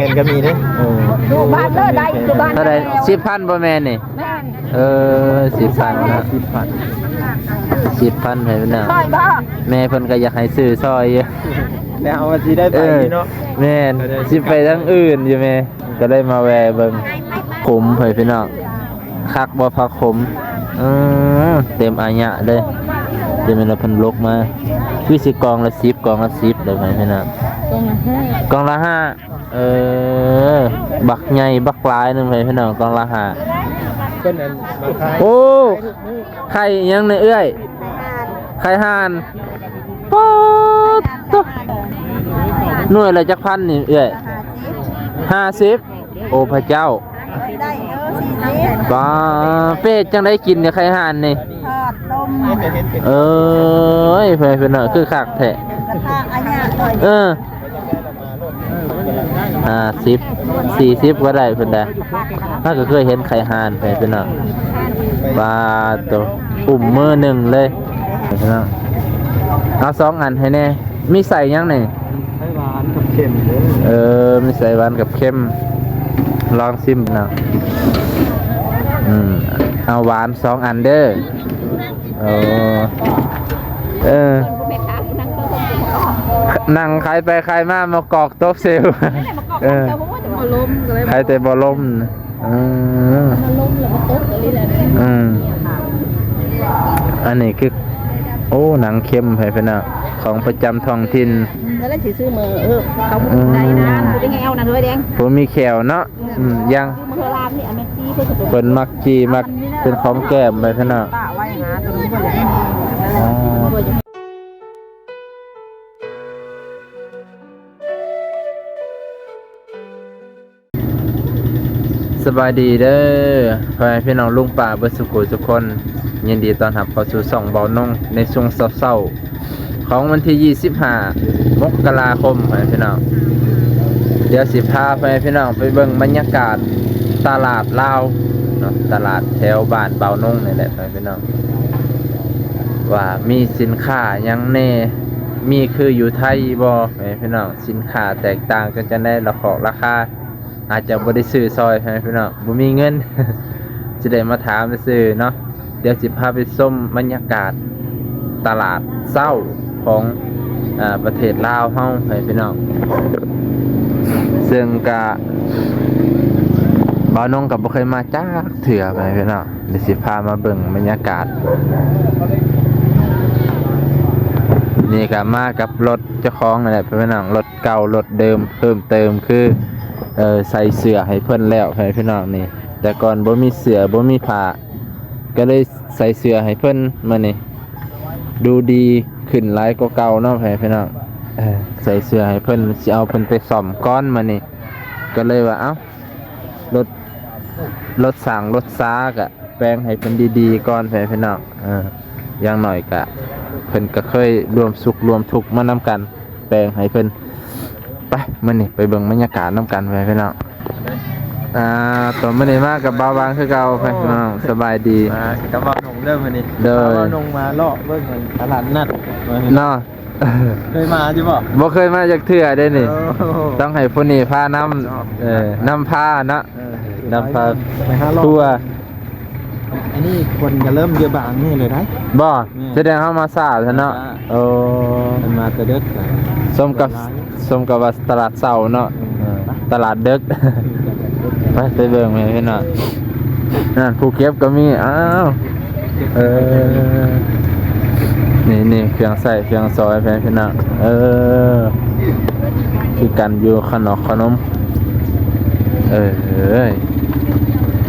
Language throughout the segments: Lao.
ນກໍມີເດ້. ເອີ ຢູ່ບ້ານເລີຍ ໄດ້ຢູ່ບ້ານ ເທົ່າໃດ? ສິບພັນບໍ່ແມ່ນນີ້? ແມ່ນ. ເອີ ສິບພັນນະ ສິບພັນ ສິບພັນໃຫ້ເພິ່ນນະ. ຊ່ອຍບໍ່? ແມ່ເພິ່ນກໍຢາກໃຫ້ຊື້ຊ່ອຍຢູ່ ແຕ່ເຮົາວ່າຊິໄດ້ໄປເນາະ. ເອີ ແມ່ນ ຊິໄປທາງອື່ນຢູ່ແມ່ ກໍໄດ້ມາແວ່ເບິ່ງ ຂຸມໃຫ້ພີ່ນ້ອງ. ຄັກບໍ່ ຜັກຂົມ? ເອີ ເຕັມອາຍະເລີຍ. ຈະແມ່ນວ່າເພິ່ນຫຼົກມາ ຄືຊິກອງລະສິບ ກອງລະສິບເດີ ໃຫ້ພີ່ນ້ອງ. ກອງລະຫ້າ ກອງລະຫ້າ. ເອີ ບັກໃຫຍ່ບັກຫຼາຍໜຶ່ງ ໃຫ້ພີ່ນ້ອງ ກອງລະຫ້າ. ເພິ່ນນັ້ນມາຂາຍ. ໂອ້ ໄຂ່ຫຍັງນີ້ເອື້ອຍ? ໄຂ່ຫ່ານ. ປາດໂທ້ ໜ່ວຍລະຈັກພັນນີ້ເອື້ອຍ? ຫ້າສິບ. ໂອ້ ພະເຈົ້າ ໄດ້ເດີ ສີ່ສິບ. ປາ ເປັນຈັ່ງໃດກິນນີ້ ໄຂ່ຫ່ານນີ້? ທອດ ຕົ້ມ. ເອີຍ ເພິ່ນ ເພິ່ນ ເອີ ຄືຄັກແທ້. ກະທະອາຍະໜ້ອຍ. ເອີ ຫ້າສິບ ສີ່ສິບກໍໄດ້ເພິ່ນໄດ໋. ເຮົາກໍເຄີຍເຫັນໄຂ່ຫ່ານ ເພິ່ນ ພີ່ນ້ອງ. ປາໂຕ ອຸ້ມມືໜຶ່ງເລີຍ ພີ່ນ້ອງ. ເອົາສອງອັນໃຫ້ແດ່. ມີໃສ່ຫຍັງນີ້? ໃສ່ຫວານກັບເຄັມເດີ. ເອີ ມີໃສ່ຫວານກັບເຄັມ ລອງຊິມເນາະ. ອືມ ເອົາຫວານສອງອັນເດີ. ໂອ້ ເອີ ນັ່ງຂາຍໄປຂາຍມາ ມາກອກຕົບເຊວ. ເອີ ຂາຍແຕ່ບໍ່ລົມ. ອືມ ອືມ ອັນນີ້ຄື ໂອ້ ໜັງເຄັມໃຫ້ເພິ່ນເນາະ ຂອງປະຈຳທ້ອງຖິ່ນ. ແລ້ວຊິຊື້ມາ ເອີ ເຂົາ ອືມ ໄດ້ນະ ຜູ້ມີແຂ້ວນະ ເອີຍແດງ ຜູ້ມີແຂ້ວເນາະ. ອືມ ຢ່າງ ຊື້ມາເທື່ອລາມນີ້ ອັນນັ້ນຊີ້ ເພິ່ນມັກຈີ່ ມັກເປັນຂອງແກ້ມໃຫ້ເພິ່ນເນາະ. ອໍ ສະບາຍດີເດີ ພໍ່ແມ່ພີ່ນ້ອງລຸງປ້າເບິດສູ່ຜູ້ສູ່ຄົນ, ຍິນດີຕ້ອນຮັບເຂົ້າສູ່ຊ່ອງເບົານົງໃນຊ່ວງເຊົ້າໆ ຂອງວັນທີຊາວຫ້າ ມົກກະລາຄົມ ພໍ່ແມ່ພີ່ນ້ອງ. ດຽວຊິພາພໍ່ແມ່ພີ່ນ້ອງໄປເບິ່ງບັນຍາກາດຕະຫຼາດລາວເນາະ, ຕະຫຼາດແຖວບ້ານເບົານົງນີ້ແຫຼະ ພໍ່ແມ່ພີ່ນ້ອງ, ວ່າມີສິນຄ້າຫຍັງແດ່, ມີຄືຢູ່ໄທບໍ່ ພໍ່ແມ່ພີ່ນ້ອງ, ສິນຄ້າແຕກຕ່າງກັນຈັ່ງໃດ, ລະຄອກລາຄາ ອາດຈະບໍ່ໄດ້ຊື້ຊ່ອຍໃຫ້ພີ່ນ້ອງ, ບໍ່ມີເງິນ ຊິໄດ້ມາຖາມຊື່ໆເນາະ. ດຽວຊິພາໄປຊົມບັນຍາກາດຕະຫຼາດເຊົ້າຂອງ ອາ ປະເທດລາວເຮົາໃຫ້ພີ່ນ້ອງ, ເຊິ່ງກະ ບ່າວນົງກໍບໍ່ເຄີຍມາຈັກເທື່ອໃຫ້ພີ່ນ້ອງ. ດຽວຊິພາມາເບິ່ງບັນຍາກາດ. ນີ້ກໍມາກັບລົດເຈົ້າຂອງນັ້ນແຫຼະພີ່ນ້ອງ, ລົດເກົ່າລົດເດີມ, ເພີ່ມເຕີມຄື ເອີ ໃສ່ເສື້ອໃຫ້ເພິ່ນແລ້ວໃຫ້ພີ່ນ້ອງນີ້. ແຕ່ກ່ອນບໍ່ມີເສື້ອ ບໍ່ມີຜ້າ ກໍເລີຍໃສ່ເສື້ອໃຫ້ເພິ່ນ. ມື້ນີ້ດູດີຂຶ້ນຫຼາຍກວ່າເກົ່າເນາະ ໃຫ້ພີ່ນ້ອງ. ເອີ ໃສ່ເສື້ອໃຫ້ເພິ່ນ, ຊິເອົາເພິ່ນໄປສ້ອມກ່ອນມື້ນີ້, ກໍເລີຍວ່າ ເອົ້າ ລົດ ລົດສ້າງລົດສາກະ ແປງໃຫ້ເພິ່ນດີໆກ່ອນ ແມ່ພີ່ນ້ອງ. ເອີ ຢ່າງໜ້ອຍກະເພິ່ນກະເຄີຍຮ່ວມສຸກຮ່ວມທຸກມານຳກັນ, ແປງໃຫ້ເພິ່ນ. ໄປ ມື້ນີ້ໄປເບິ່ງບັນຍາກາດນຳກັນ ແມ່ພີ່ນ້ອງ. ອ່າ ຕອນມື້ນີ້ມາກັບບ່າວບາງຄືເກົ່າ ເອີ ພີ່ນ້ອງ. ສະບາຍດີ ມາກັບບ່າວນົງເດີມື້ນີ້. ໂດຍ ພາບ່າວນົງມາເລາະເບິ່ງຕະຫຼາດນັດເນາະ. ເຄີຍມາຢູ່ບໍ່? ບໍ່ເຄີຍມາຈັກເທື່ອເດ້ນີ້. ໂອ້ ຕ້ອງໃຫ້ຜູ້ນີ້ພານຳ. ເອີ ນຳພາເນາະ. ເອີ ນຳພາ ໄປຫາເລາະ ທົ່ວ. ອັນນີ້ຄົນກໍເລີ່ມເຍອະບາງນີ້ເລີຍໄດ໋. ບໍ່? ແມ່ນ ສະແດງເຮົາມາຊ້າຊັ້ນເນາະ. ມາຊ້າ. ໂອ້ ເພິ່ນມາແຕ່ເດິກ. ສົມກັບ ສົມກັບວ່າຕະຫຼາດເຊົ້າເນາະ. ອືມ ເອີ ຕະຫຼາດເດິກ. ອືມ ຕະຫຼາດເດິກ. ໄປ ໄປເບິ່ງແມ່ພີ່ນ້ອງ. ນັ້ນ ຜູ້ເກັບກໍມີ. ອ້າວ ເອີ ນີ້ ນີ້ ເຄື່ອງໃຊ້ເຄື່ອງສອຍ ແມ່ພີ່ນ້ອງ. ເອີ ຄືກັນຢູ່ ຂະໜອກຂະໜົມ. ເອີ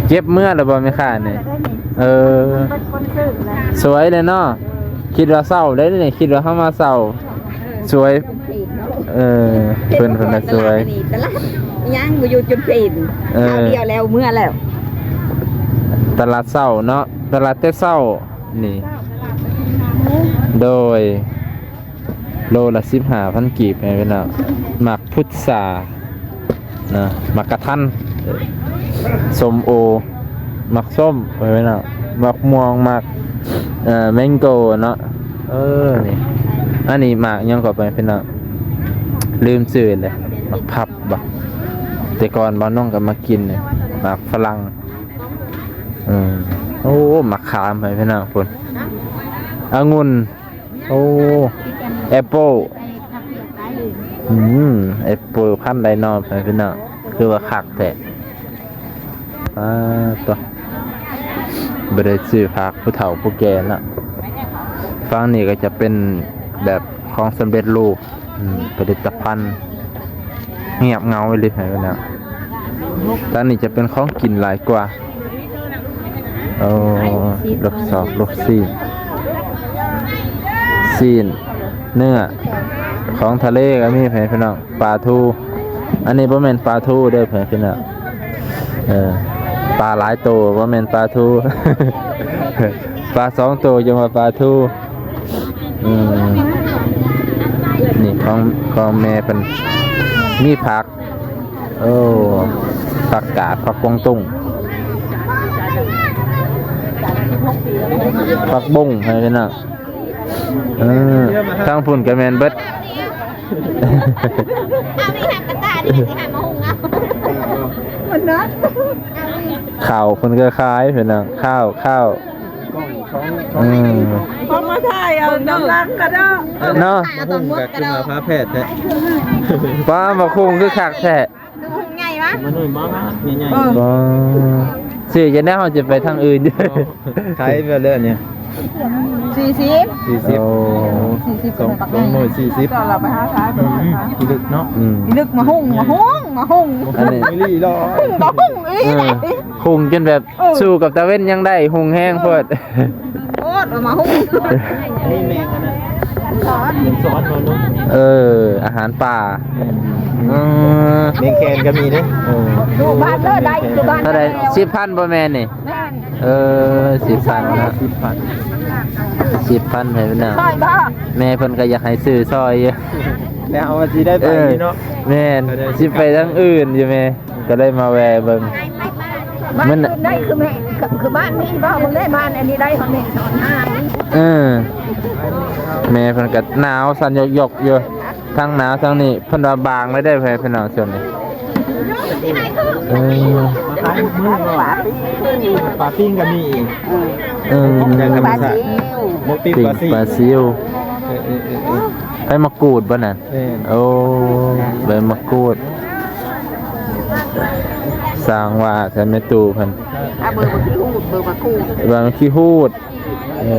ເກັບເມືອແລ້ວບໍ່ແມ່ຄ້ານີ້? ເອີ ເປັນຄົນຊື້ແຫຼະ. ສວຍເລີຍເນາະ. ເອີ ຄິດວ່າເຊົ້າເດ້ນີ້, ຄິດວ່າເຮົາມາເຊົ້າ. ເອີ ສວຍ. ເອີ ເພິ່ນ ເພິ່ນວ່າສວຍ. ຕະຫຼາດຍັງບໍ່ຢູ່ຈົນເປັນ. ເອີ ຄາວດຽວແລ້ວເມືອແລ້ວ. ຕະຫຼາດເຊົ້າເນາະ, ຕະຫຼາດແຕ່ເຊົ້ານີ້. ໂດຍ ໂລລະສິບຫ້າພັນກີບ ແມ່ພີ່ນ້ອງ. ໝາກພຸດສາ ນະ ໝາກກະທັນ ເອີ ສົ້ມໂອ ໝາກສົ້ມ ເອີ ເນາະ ໝາກມ່ວງ ໝາກ ເອີ ແມງໂກເນາະ. ເອີ ນີ້ ອັນນີ້ໝາກຫຍັງກໍໄປພີ່ນ້ອງ ລືມຊື່ເລີຍ. ໝາກພັບບໍ່? ແຕ່ກ່ອນບ່າວນ້ອງກໍມາກິນນີ້ ໝາກຝຣັ່ງ ເອີ ໂອ້ ໝາກຂາມໃຫ້ພີ່ນ້ອງພຸ້ນ ອະງຸ່ນ ໂອ້ ແອັບເປິ້ນ ອືມ ແອັບເປິ້ນພັນໄດນອນໃຫ້ພີ່ນ້ອງ ຄືວ່າຄັກແທ້ ປາດໂທ້ ບໍ່ໄດ້ຊື້ຝາກຜູ້ເຖົ້າຜູ້ແກ່ລະ ຝັ່ງນີ້ກໍຈະເປັນແບບຂອງສຳເລັດຮູບ ອືມ ຜະລິດຕະພັນ ງຽບເຫງົາອີ່ຫຼີໃຫ້ເພິ່ນແລ້ວ ທາງນີ້ຈະເປັນຂອງກິນຫຼາຍກວ່າ ໂອ້ ລວກຊອກ ລວກຊີ້ນ ຊີ້ນ ເນື້ອ ຂອງທະເລກໍມີໃຫ້ພີ່ນ້ອງ ປາທູ ອັນນີ້ບໍ່ແມ່ນປາທູເດີເພິ່ນພີ່ນ້ອງ ເອີ ປາຫຼາຍໂຕ ບໍ່ແມ່ນປາທູ ປາສອງໂຕຈັ່ງວ່າປາທູ ອືມ ນີ້ຂອງ ຂອງແມ່ເພິ່ນ ມີຜັກ ໂອ້ ຜັກກາດ ຜັກກວາງຕຸ້ງ ຜັກບົ້ງໃຫ້ພີ່ນ້ອງ ເອີ ທາງພຸ້ນກໍແມ່ນເບິດ ເອົານີ້ຫາກະຕ່ານີ້ຊິຫາມາຫຸງເອົາ ມັນນະ ເຂົ້າເພິ່ນກໍຂາຍພີ່ນ້ອງ ເຂົ້າ ເຂົ້າ ອືມ ເຂົາມາຖ່າຍເອົານຳຫຼັງກະເນາະ ເນາະ ມາຫຸງກະຄືມາພາແພດແທ້ ປ້າ ມາຫຸງຄືຄັກແທ້ ຫຸງໃຫຍ່ວະ ມາໜ້ອຍມາກ ໃຫຍ່ໆ ເອີ ບໍ່ ຊື້ຈະແນວເຮົາຈະໄປທາງອື່ນ ຂາຍໄປແລ້ວນີ້ ສີ່ສິບ ສີ່ສິບ ໂອ້ ສີ່ສິບ ສອງ ສອງໜ່ວຍສີ່ສິບ ກໍເຮົາໄປຫາຂາຍ ອືມ ອີລຶກເນາະ ອືມ ອີລຶກ ມາຫຸງ ມາຫຸງ ມາຫຸງ ອັນນີ້ ຫຸງ ມາຫຸງອີ່ຫຼີ ເອີ ຫຸງຈົນແບບ ເອີ ສູ້ກັບຕາເວັນຍັງໄດ້ ຫຸງແຮງໂພດ ໂພດ ເອົາມາຫຸງ ນີ້ແມງອັນນັ້ນ ສອນ ເປັນສອນເນາະ ເອີ ອາຫານປ່າ ແມ່ນ ອືມ ແມງແຄນກໍມີເດ້ ເອີ ຢູ່ບ້ານເດີ ໄດ້ຢູ່ບ້ານ ເທົ່າໃດ ສິບພັນບໍ່ແມ່ນນີ້ ແມ່ນ ເອີ ສິບພັນນະ ສິບພັນ ສິບພັນໃຫ້ເພິ່ນນະ ຊ່ອຍບໍ່ ແມ່ເພິ່ນກໍຢາກໃຫ້ຊື້ຊ່ອຍຢູ່ ແລ້ວເຮົາວ່າຊິໄດ້ໄປ ເອີ ເນາະ ແມ່ນ ຊິໄປທາງອື່ນຢູ່ແມ່ ກໍໄດ້ມາແວ່ເບິ່ງ ບ້ານ ມັນ ອື່ນໄດ້ ຄືແມ່ ຄື ຄືບ້ານນີ້ບໍ່ ເບິ່ງໄດ້ ບ້ານອັນນີ້ໄດ້ ເຂົາແມ່ສອນຫາ ເອີ ແມ່ເພິ່ນກໍໜາວສັ່ນຢອກໆຢູ່ ທັງໜາວທັງນີ້ ເພິ່ນວ່າບາງເລີຍເດ້ ພີ່ນ້ອງ ຊ່ວງນີ້ ເອີ ມາຂາຍມື້ບໍ່ ປາປີ້ງກໍມີອີກ ເອີ ຈາກທຳມະຊາດ ໝົກປີ້ງ ປີ້ງປາຊິວ ປາຊິວ ເອີໆໆ ໃບໝາກກູດບໍ່ນັ້ນ ແມ່ນ ໂອ້ ໃບໝາກກູດ ສ້າງວ່າແທ້ແມ່ຕູ້ເພິ່ນ ອ່າ ເບີບັກຂີ້ຫູດ ເບີບັກຫູດ ໃບໝາກຂີ້ຫູດ ເອີ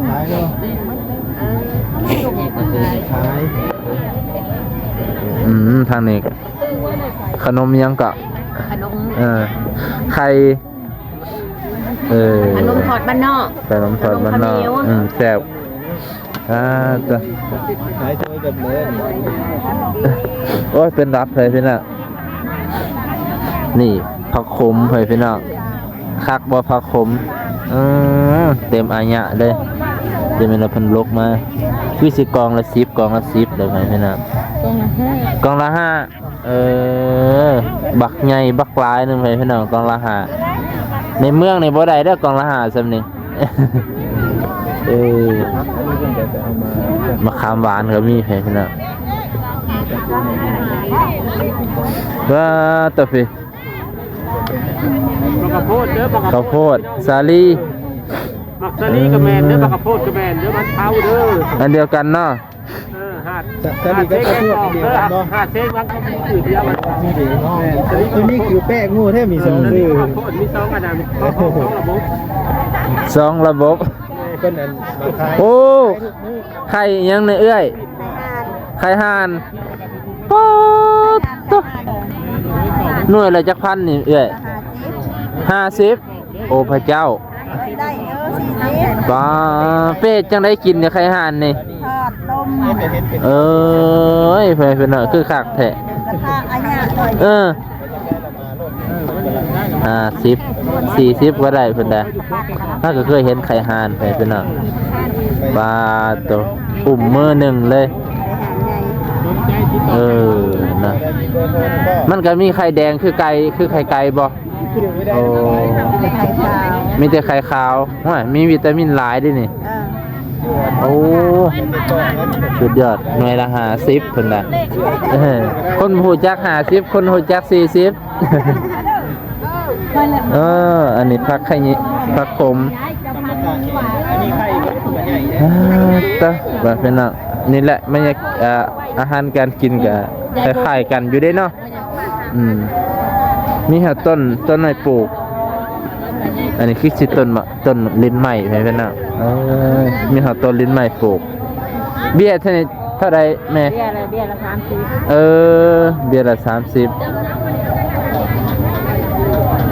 ຂາຍເນາະ ຂາຍ ອືມ ທາງນີ້ຂະໜົມຫຍັງເກາະ ຂະໜົມ ເອີ ໄຂ່ ເອີ ຂະໜົມທອດບ້ານນອກ ຂະໜົມທອດບ້ານນອກ ຂະໜົມຂ້າວໜຽວ ອືມ ແຊບ ອ່າ ຕະ ຂາຍໂດຍແບບເລີຍ ໂອ້ຍ ເປັນລັບເລີຍພີ່ນ້ອງ ນີ້ຜັກຂົມເລີຍພີ່ນ້ອງ ຄັກບໍ່ຜັກຂົມ ເອີ ເຕັມອາຍະເລີຍ ຈະແມ່ນວ່າເພິ່ນຫຼົກມາ ຄືຊິກອງລະສິບ ກອງລະສິບເດີພີ່ນ້ອງ ກອງລະຫ້າ ກອງລະຫ້າ ເອີ ບັກໃຫຍ່ບັກຫຼາຍໜຶ່ງໃຫ້ພີ່ນ້ອງ ກອງລະຫ້າ ໃນເມືອງນີ້ບໍ່ໄດ້ເດີ ກອງລະຫ້າຊ່ຳນີ້ ເອີ ມະຂາມຫວານກໍມີໃຫ້ພີ່ນ້ອງ ວ້າ ໂຕພີ້ ບັກກະໂພດເດີ ບັກກະໂພດ ເຂົ້າໂພດ ສາລີ ບັກສາລີກໍແມ່ນເດີ ອືມ ບັກກະໂພດກໍແມ່ນເດີ ມັນເຜົາເດີ ອັນດຽວກັນເນາະ ເອີ ຫາດ ສາ ສາລີກັບກະໂພດອັນດຽວກັນບໍ່ ຫາດເຊວັງຄືດຽວກັນ ຕົວນີ້ຄືແປກງູແທ້ ມີສອງຊື່ ມີສອງອັນນັ້ນ ສອງລະບົບ ສອງລະບົບ ເພິ່ນອັນມາຂາຍ ໂອ້ ໄຂ່ຫຍັງນີ້ເອື້ອຍ ໄຂ່ຫ່ານ ປາດໂທ້ ໜ່ວຍລະຈັກພັນນີ້ເອື້ອຍ ຫ້າສິບ ໂອ້ພະເຈົ້າ ໄດ້ເດີ ສີ່ສິບ ປາ ເປັນຈັ່ງໃດກິນເນຍໄຂ່ຫ່ານນີ້ ທອດ ຕົ້ມ ເອີຍ ເພິ່ນ ເພິ່ນວ່າຄືຄັກແທ້ ກະທະອາຍະໜ້ອຍ ເອີ ຫ້າສິບ ສີ່ສິບກໍໄດ້ເພິ່ນນະ ເຮົາກໍເຄີຍເຫັນໄຂ່ຫ່ານໄປພີ່ນ້ອງ ປາດໂທ້ ອຸ້ມມືໜຶ່ງເລີຍ ເອີ ນະ ມັນກໍມີໄຂ່ແດງຄືໄກ່ ຄືໄຂ່ໄກ່ບໍ່? ໂອ້ ມີແຕ່ໄຂ່ຂາວ ໂອ້ຍ ມີວິຕາມິນຫຼາຍເດ້ນີ້ ເອີ ໂອ້ ສຸດຍອດ ໜ່ວຍລະຫ້າສິບພຸ້ນນະ. ເອີ ຄົນຮູ້ຈັກຫ້າສິບ ຄົນຮູ້ຈັກສີ່ສິບ. ເອີ ອັນນີ້ຜັກຂະຫຍິ ຜັກຂົມ. ອ່າ ຕະ ວ່າເປັນເນາະ ນີ້ແຫຼະ ມັນຢາກ ອ່າ ອາຫານການກິນກະຄ້າຍໆກັນຢູ່ເດ້ເນາະ. ອືມ ມີຮອດຕົ້ນ ຕົ້ນໄມ້ປູກ. ອັນນີ້ຄືຊິຕົ້ນມະ ຕົ້ນລິນໄມ້ ໃຫ້ເພິ່ນເນາະ. ເອີ ມີຮອດຕົ້ນລິນໄມ້ປູກ. ເບ້ຍເທົ່ານີ້ເທົ່າໃດແມ່? ເບ້ຍລະ ເບ້ຍລະສາມສິບ. ເອີ ເບ້ຍລະສາມສິບ.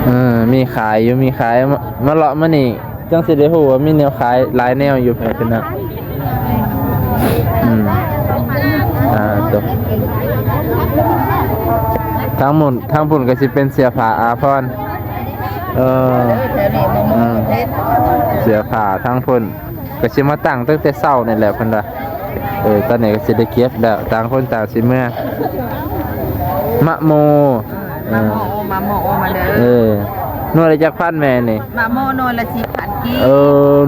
ເອີ ມີຂາຍຢູ່ ມີຂາຍ. ມາ ມາເລາະມື້ນີ້ ຈັ່ງຊິໄດ້ຮູ້ວ່າມີແນວຂາຍຫຼາຍແນວຢູ່ ໃຫ້ເພິ່ນເນາະ. ອືມ ອ່າ ໂຕ ທາງໝຸ່ນ ທາງພຸ້ນກໍຊິເປັນເສື້ອຜ້າອາພອນ. ເອີ ອືມ ເສື້ອຜ້າທາງພຸ້ນກໍຊິມາຕັ້ງຕັ້ງແຕ່ເຊົ້ານີ້ແຫຼະເພິ່ນວ່າ. ເອີ ຕອນນີ້ກໍຊິໄດ້ເກັບແລ້ວ ຕ່າງຄົນຕ່າງຊິເມືອ. ມະໂມ ເອີ ມາໂມໂອ ມາໂມໂອ ມາເດີ. ເອີ ໜ່ວຍລະຈັກພັນແມ່ນີ້? ມະໂມໜ່ວຍລະສິບພັນກີບ. ເອີ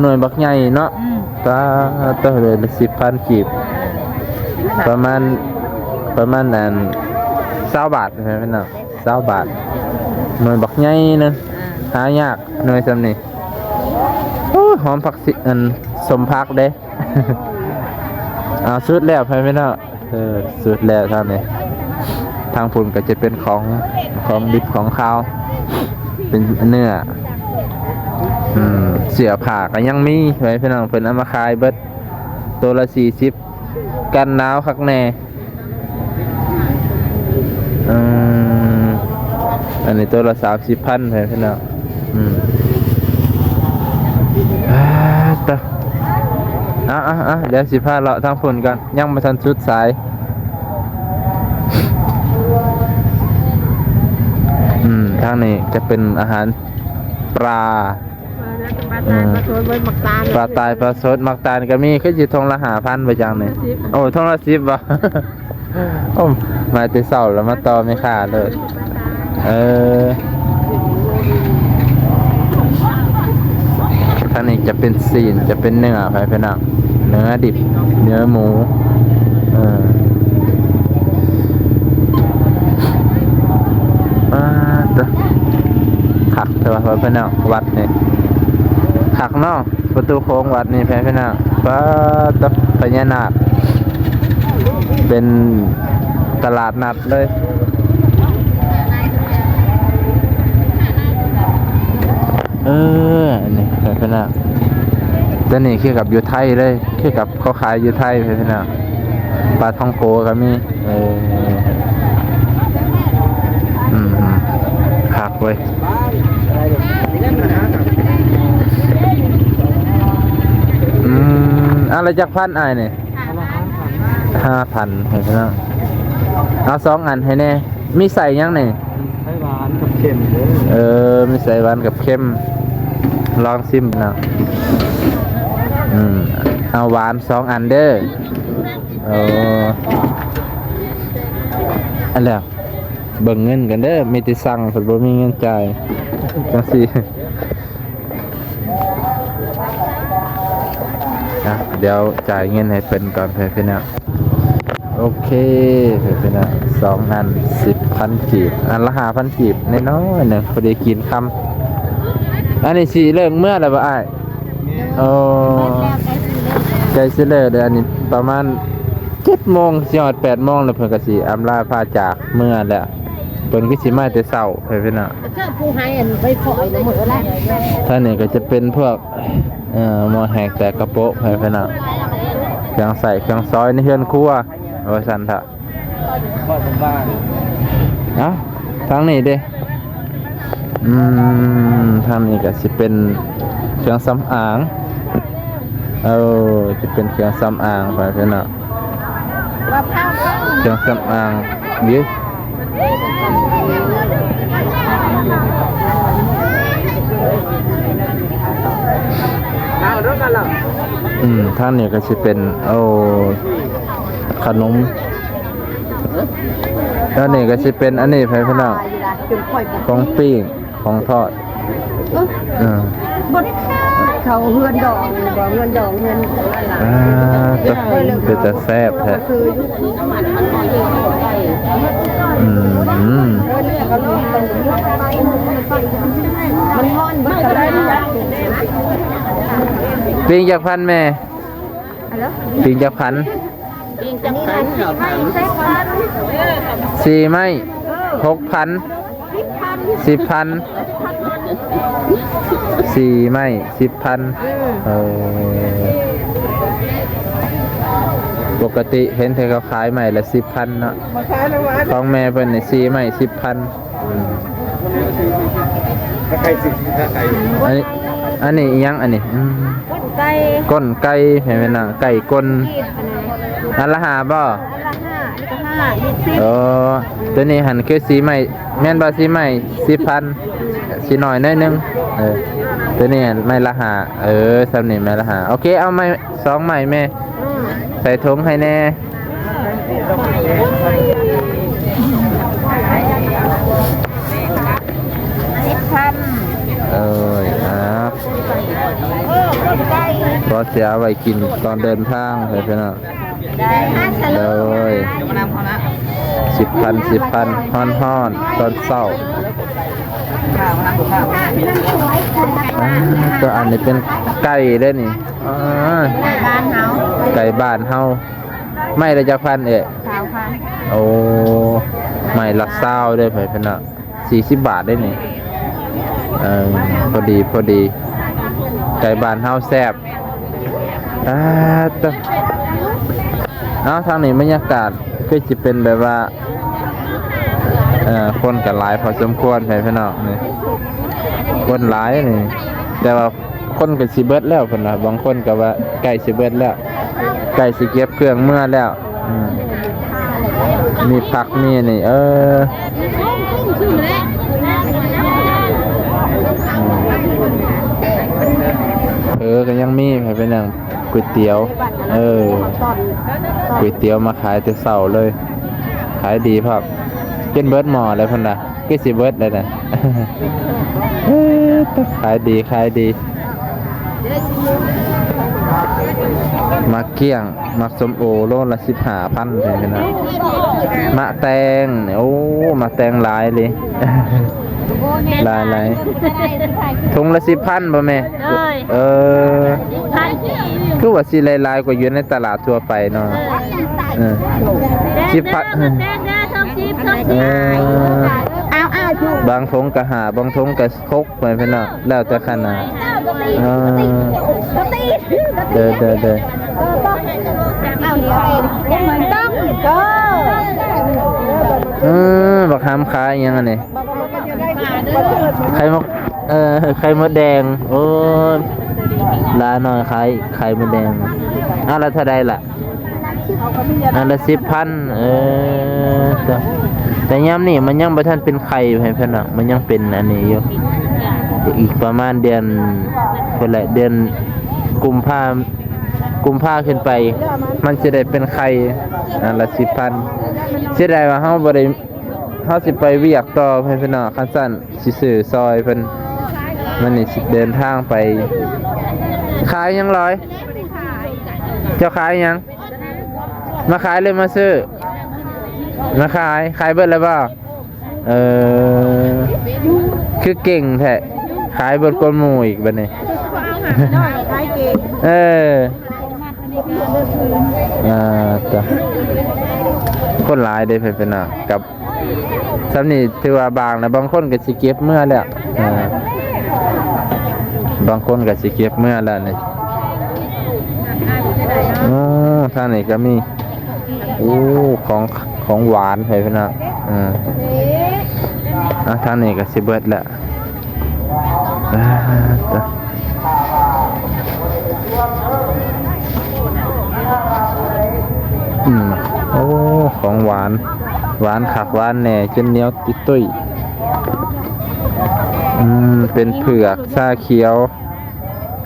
ໜ່ວຍບັກໃຫຍ່ເນາະ. ອືມ ປາດ ໜ່ວຍລະສິບພັນກີບ. ເອີ ປະມານ ປະມານອັນ ຊາວບາດ ແມ່ນເນາະ ຊາວບາດ. ໜ່ວຍບັກໃຫຍ່ນະ. ເອີ ຫາຍາກໜ່ວຍຊ່ຳນີ້. ໂອ້ຍ ຫອມຜັກຊິ ອັນ ສົ້ມຜັກເດ້. ເອົາ ສຸດແລ້ວ ໃຜພີ່ນ້ອງ. ເອີ ສຸດແລ້ວທາງນີ້. ທາງພຸ້ນກໍຈະເປັນຂອງ ຂອງດິບຂອງຄາວ ເປັນເນື້ອ. ອືມ ເສື້ອຜ້າກໍຍັງມີ ໃຜພີ່ນ້ອງ. ເພິ່ນເອົາມາຂາຍເບິດ ໂຕລະສີ່ສິບ ກັນໜາວຄັກແນ່. ອືມ ອັນນີ້ໂຕລະສາມສິບພັນ ໃຜພີ່ນ້ອງ. ອືມ ອ່າ ຕະ ເອົາໆໆ ດຽວຊິພາເລາະທາງພຸ້ນກ່ອນ ຍັງບໍ່ທັນສຸດສາຍ. ອືມ ທາງນີ້ຈະເປັນອາຫານປາ ປາຕາຍ ເອີ ປາສົດ ເບິ່ງໝາກຕານ ປາຕາຍ ປາສົດ ໝາກຕານກໍມີ. ຄືຊິຖົງລະຫ້າພັນບໍ່ຈັກນີ້? ໂອ້ ຖົງລະສິບບໍ່? ໂອ້ ມາແຕ່ເຊົ້າແລ້ວມາຕໍ່ແມ່ຄ້າເລີຍ. ເອີ ທາງນີ້ຈະເປັນຊີ້ນ ຈະເປັນເນື້ອ ໃຜພີ່ນ້ອງ ເນື້ອດິບ ເນື້ອໝູ. ເອີ ປາດ ຄັກແທ້ວ່າ ພໍ່ແມ່ພີ່ນ້ອງ ວັດນີ້ ຄັກເນາະ. ປະຕູໂຂງວັດນີ້ ແພພີ່ນ້ອງ. ປາດ ພະຍານາກ ເປັນຕະຫຼາດນັດເລີຍ. ເອີ ອັນນີ້ ແພພີ່ນ້ອງ ຕົວນີ້ຄືກັບຢູ່ໄທເລີຍ ຄືກັບເຂົາຂາຍຢູ່ໄທ ແພພີ່ນ້ອງ. ປາທ່ອງໂກກໍມີ. ເອີ ອືມ ຄັກເວີຍ. ອືມ ອັນລະຈັກພັນອ້າຍນີ້? ຫ້າພັນ ໃຫ້ພີ່ນ້ອງ. ເອົາສອງອັນໃຫ້ແດ່. ມີໃສ່ຫຍັງນີ້? ໃສ່ຫວານກັບເຄັມເດີ. ເອີ ມີໃສ່ຫວານກັບເຄັມ. ລອງຊິມເນາະ. ອືມ ເອົາຫວານສອງອັນເດີ. ເອີ ອັນແລ້ວ ເບິ່ງເງິນກັນເດີ ມີແຕ່ສັ່ງ ເພິ່ນບໍ່ມີເງິນຈ່າຍ ຈັ່ງຊີ້. ອ່ະ ດຽວຈ່າຍເງິນໃຫ້ເພິ່ນກ່ອນ ເພື່ອນພີ່ນ້ອງ. ໂອເຄ ເພື່ອນພີ່ນ້ອງ ສອງອັນ ສິບພັນກີບ ອັນລະຫ້າພັນກີບ ນ້ອຍໆໜຶ່ງ ພໍດີກິນຄ່ຳ. ອັນນີ້ຊິເລີກເມືອແລ້ວບໍ່ອ້າຍ? ໂອ້ ໃກ້ຊິເລີກແລ້ວ ອັນນີ້ປະມານເຈັດໂມງ ຊິຮອດແປດໂມງແລ້ວ ເພິ່ນກໍຊິອຳລາພາຈາກເມືອແລ້ວ. ເພິ່ນຄືຊິມາແຕ່ເຊົ້າ ເພື່ອນພີ່ນ້ອງ. ເຈົ້າຜູ້ໃຫ້ອັນໄປພໍຍນະມື້ລະ. ທາງນີ້ກໍຈະເປັນພວກ ເອີ ໝໍ້ແຮງແຕກກະໂປະ ເພື່ອນພີ່ນ້ອງ ເຄື່ອງໃຊ້ເຄື່ອງສອຍໃນເຮືອນຄົວ ວ່າຊັ້ນເຖາະ. ເອົ້າ ທາງນີ້ເດ. ອືມ ທາງນີ້ກໍຊິເປັນເຄື່ອງສຳອາງ. ເອີ ຈະເປັນເຄື່ອງສຳອາງ ເພື່ອນພີ່ນ້ອງ. ເຄື່ອງສຳອາງເດ້. ອືມ ທາງນີ້ກໍຊິເປັນ ໂອ້ ຂະໜົມ. ແລ້ວນີ້ກໍຊິເປັນອັນນີ້ ເພື່ອນພີ່ນ້ອງ ຂອງປີ້ງ ຂອງທອດ. ເອີ ເອີ ບໍ່ໄດ້ຂາຍ ເຂົາເຮືອນດອງ ບໍ່ເຮືອນດອງ ເຮືອນ ອ່າ ເປັນຕາແຊບແທ້ ອືມ ມັນຮ້ອນເບິດແລ້ວ ປີ້ງຈັກພັນແມ່? ປີ້ງຈັກພັນ? ປີ້ງຈັກພັນ? ສີ່ໄມ້ຫົກພັນ ສິບພັນ ສີ່ໄມ້ສິບພັນ ເອີ ເອີ ປົກກະຕິເຫັນແຕ່ເຂົາຂາຍໄມ້ລະສິບພັນເນາະ ຂອງແມ່ເພິ່ນນີ້ສີ່ໄມ້ສິບພັນ. ອືມ ອັນນີ້ ອັນນີ້ອີ່ຫຍັງອັນນີ້? ອືມ ກົ້ນໄກ່ ກ້ນໄກ່ ແມ່ນນະ ໄກ່ກົ້ນ ອັນລະຫ້າບໍ່? ອັນລະຫ້າ ອັນນີ້ກໍຫ້າ ນີ້ສິບ ເອີ ໂຕນີ້ຫັ້ນຄືສີ່ໄມ້ ແມ່ນບໍ່? ສີ່ໄມ້ສິບພັນ ຊິໜ້ອຍໜ້ອຍໜຶ່ງ ເອີ ໂຕນີ້ຫັ້ນໄມ້ລະຫ້າ ເອີ ສ່ຳນີ້ໄມ້ລະຫ້າ ໂອເຄ ເອົາໄມ້ສອງໄມ້ແມ່ ອືມ ໃສ່ຖົງໃຫ້ແດ່. ສິບພັນ ເອີຍ ອ່າ ພໍເສຍໄວ້ກິນຕອນເດີນທາງ ເອີ ພີ່ນ້ອງ ໂດຍ ສິບພັນ ສິບພັນ ຮ້ອນໆ ຕອນເຊົ້າ ອ່າ ຕົວອັນນີ້ເປັນໄກ່ເດ້ນີ້ ອ່າ ໄກ່ບ້ານເຮົາ ໄກ່ບ້ານເຮົາ ໄມ້ລະຈັກພັນເອີຍ? ຊາວພັນ ໂອ້ ໄມ້ລະຊາວເດີ ເພື່ອນເນາະ ສີ່ສິບບາດເດ້ນີ້ ເອີ ພໍດີ ພໍດີ ໄກ່ບ້ານເຮົາແຊບ ອ່າ ຕະ ເອົາ ທາງນີ້ບັນຍາກາດຄືຊິເປັນແບບວ່າ ເອີ ຄົນກໍຫຼາຍພໍສົມຄວນ ເພື່ອນເນາະ ນີ້ ຄົນຫຼາຍນີ້ ແຕ່ວ່າ ຄົນກໍຊິເບິດແລ້ວເພິ່ນວ່າ ບາງຄົນກໍວ່າໃກ້ຊິເບິດແລ້ວ ໃກ້ຊິເກັບເຄື່ອງເມືອແລ້ວ ອືມ ມີຜັກມີນີ້ ເອີ ອືມ ເອີ ກໍຍັງມີໃຫ້ເປັນຫຍັງ ກ໋ວຍຕຽວ ເອີ ກ໋ວຍຕຽວມາຂາຍແຕ່ເຊົ້າເລີຍ ຂາຍດີພ້ອມ ຈົນເບິດໝໍ້ແລ້ວເພິ່ນວ່າ ຄືຊິເບິດແລ້ວນະ ເອີ ຂາຍດີ ຂາຍດີ ໝາກກ້ຽງ ໝາກສົ້ມໂອ ໂລລະສິບຫ້າພັນ ເພິ່ນເນາະ ໝາກແຕງ ໂອ້ ໝາກແຕງຫຼາຍເລີຍ ຫຼາຍໆ ຖົງລະສິບພັນບໍ່ແມ່? ໂດຍ ເອີ ສິບພັນ ຄືວ່າຊິຫຼາຍໆກວ່າຢູ່ໃນຕະຫຼາດທົ່ວໄປເນາະ ເອີ ເອີ ສິບພັນ ເອີ ເອົາໆ ບາງຖົງກະຫ້າ ບາງຖົງກະຫົກ ເພິ່ນເນາະ ແລ້ວແຕ່ຂະໜາດ ເອີ ເດີໆໆ ເອີ ບັກຫຳຂາຍອີ່ຫຍັງອັນນີ້? ໄຂ່ມົດ ເອີ ໄຂ່ມົດແດງ ໂອ້ຍ ຫຼານ້ອຍຂາຍໄຂ່ມົດແດງ ອັນລະເທົ່າໃດລະ? ອັນລະສິບພັນ ເອີ ແຕ່ ແຕ່ຍາມນີ້ມັນຍັງບໍ່ທັນເປັນໄຂ່ໃຫ້ເພິ່ນດອກ ມັນຍັງເປັນອັນນີ້ຢູ່ ອີກປະມານເດືອນພຸ້ນແຫຼະ ເດືອນກຸມພາ ກຸມພາຂຶ້ນໄປ ມັນຊິໄດ້ເປັນໄຂ່ ອັນລະສິບພັນ ເສຍດາຍວ່າເຮົາບໍ່ໄດ້ ເຮົາຊິໄປວຽກຕໍ່ ເພື່ອນເນາະ ຄັນຊັ້ນຊິຊື້ຊ່ອຍເພິ່ນ ມື້ນີ້ຊິເດີນທາງໄປ ຂາຍຫຍັງລອຍ? ເຈົ້າຂາຍຫຍັງ? ມາຂາຍຫຼືມາຊື້? ມາຂາຍ ຂາຍເບິດແລ້ວບໍ່? ເອີ ຄືເກັ່ງແທ້ ຂາຍເບິດກວ່າໝູ່ອີກບັດນີ້ ຂາຍເກັ່ງ ເອີ ອ່າ ຕະ ຄົນຫຼາຍເດ້ ເພິ່ນເປັນນະ ກັບ ສ່ຳນີ້ຖືວ່າບາງແລ້ວ ບາງຄົນກໍຊິເກັບເມືອແລ້ວ ອ່າ ບາງຄົນກໍຊິເກັບເມືອແລ້ວນີ້ ໂອ້ ທາງນີ້ກໍມີ ໂອ້ ຂອງ ຂອງຫວານໃຫ້ເພິ່ນນະ ອ່າ ອ່າ ທາງນີ້ກໍຊິເບິດແລ້ວ ອ່າ ຕະ ອືມ ໂອ້ ຂອງຫວານ ຫວານຄັກຫວານແນ່ ຈົນໜຽວຕິດຕຸ້ຍ ອືມ ເປັນເຜືອກ ຊາຂຽວ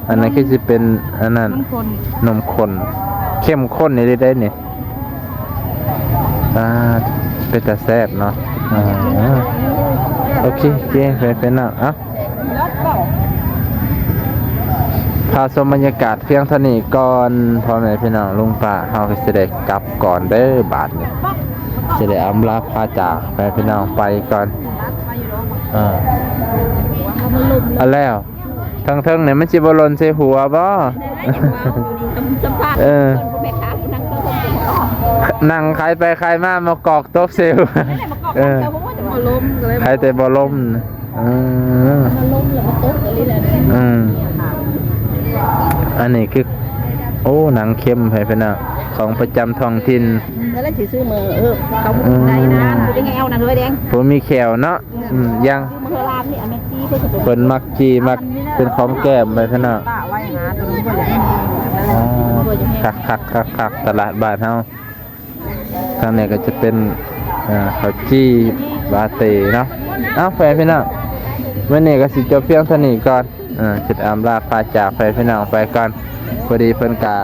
ອັນນັ້ນຄືຊິເປັນອັນນັ້ນ ນົມຂ້ນ ນົມຂ້ນ ເຂັ້ມຂ້ນອີ່ຫຼີເດ້ນີ້ ອ່າ ເປັນຕາແຊບເນາະ ອ່າ ໂອເຄ ໂອເຄ ເປັນ ເປັນນະ ເອົ້າ ພາຊົມບັນຍາກາດພຽງເທົ່ານີ້ກ່ອນ ພໍ່ແມ່ພີ່ນ້ອງ ລຸງປ້າເຮົາກໍຊິໄດ້ກັບກ່ອນເດີ ບາດນີ້ຊິໄດ້ອຳລາພາຈາກ ພໍ່ແມ່ພີ່ນ້ອງໄປກ່ອນ. ເອີ ເອົາແລ້ວ ເທິງໆນີ້ມັນຊິບໍ່ຫຼົ່ນໃສ່ຫົວບໍ່? ເອີ ນັ່ງຂາຍໄປຂາຍມາ ມາກອກຕົກໃສ່ຫົວ. ເອີ ຂາຍແຕ່ບໍ່ລົ້ມ. ເອີ ອືມ ອັນນີ້ຄື ໂອ້ ໜັງເຂັມ ໃຫ້ເພິ່ນນະ ຂອງປະຈຳທ້ອງຖິ່ນ. ແລ້ວຊິຊື້ມື້ ເອີ ເຂົາ ອືມ ໄດ້ນະ ບໍ່ໄດ້ແຮວນະ ເຮີຍແດງ ບໍ່ມີແຂ້ວເນາະ. ອືມ ຍັງ ຊື້ມື້ຮ້ານນີ້ ອັນນັ້ນຊີ້ ເພິ່ນມັກຈີ່ ມັກເປັນຂອງແກ້ມ ໃຫ້ເພິ່ນນະ. ອໍ ຄັກໆໆໆ ຕະຫຼາດບ້ານເຮົາ. ທາງນີ້ກໍຈະເປັນ ເອີ ເຂົ້າຈີ່ ປາເຕ້ເນາະ. ເອົາ ພໍ່ແມ່ພີ່ນ້ອງ ມື້ນີ້ກໍຊິຈົບພຽງເທົ່ານີ້ກ່ອນ. ເອີ ຊິອຳລາພາຈາກ ພໍ່ແມ່ພີ່ນ້ອງໄປກ່ອນ. ພໍດີເພິ່ນກະ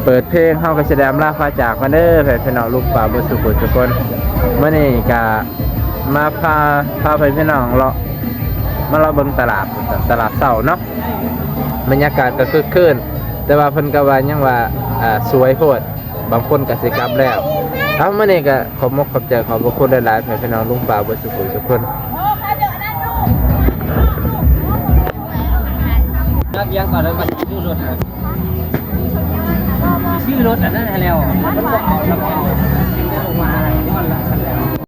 ເປີດເພງ ເຮົາກໍຊິໄດ້ອຳລາພາຈາກກັນເດີ ພໍ່ແມ່ພີ່ນ້ອງ ລຸງປ້າເບິດສູ່ຜູ້ສູ່ຄົນ. ມື້ນີ້ກະມາພາ ພາພໍ່ແມ່ພີ່ນ້ອງເລາະ ມາເລາະເບິ່ງຕະຫຼາດ ຕະຫຼາດເຊົ້າເນາະ. ບັນຍາກາດກໍຄຶກຄື້ນ ແຕ່ວ່າເພິ່ນກໍວ່າຍັງວ່າ ອ່າ ສວຍໂພດ ບາງຄົນກໍຊິກັບແລ້ວ. ເອົາ ມື້ນີ້ກໍຂອບມົກຂອບໃຈ ຂອບພະຄຸນຫຼາຍໆ ພໍ່ແມ່ພີ່ນ້ອງ ລຸງປ້າເບິດສູ່ຜູ້ສູ່ຄົນ. ມາວຽງກ່ອນ ແລ້ວມາຊື້ລົດ ຊື້ລົດອັນນັ້ນໃຫ້ແລ້ວ ມັນບໍ່ເອົາ ແລ້ວບໍ່ເອົາ ຊື້ລົດມາ ມັນລະ